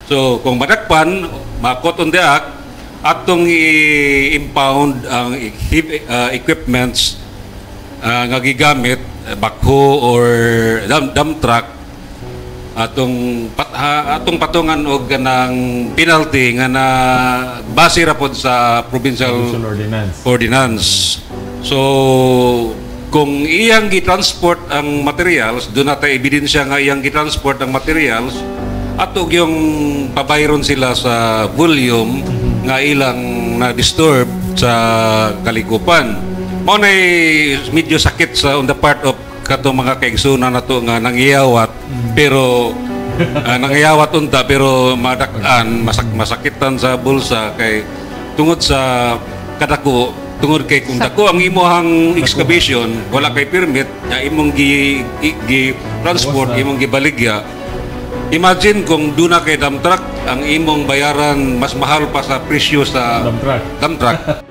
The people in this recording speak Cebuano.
So kung madakpan, ma-caught on the act, atong i-impound ang equipments nga gigamit, backhoe or dump truck, atong patungan og kanang penalty nga na base ra pod sa provincial Provincial ordinance. Ordinance. So kung iyang gi-transport ang materials, duna tay ebidensya nga iyang gi-transport ang materials, ato yung pabayron sila sa volume nga ilang na-disturb sa kalikupan. Mao nay medyo sakit sa on the part of katong mga kaigsunan nato nga nangiyawat, pero nangiyawat unta pero madak-an, masakitan sa bulsa kay tungod sa kadako, tungod kay kung dako ang imuhang excavation, wala kay permit nga imong gi transport, Bawas na. Imong gibaligya. Imagine kung duna kay dump truck, ang imong bayaran mas mahal pa sa presyo sa Dump truck. Dump truck.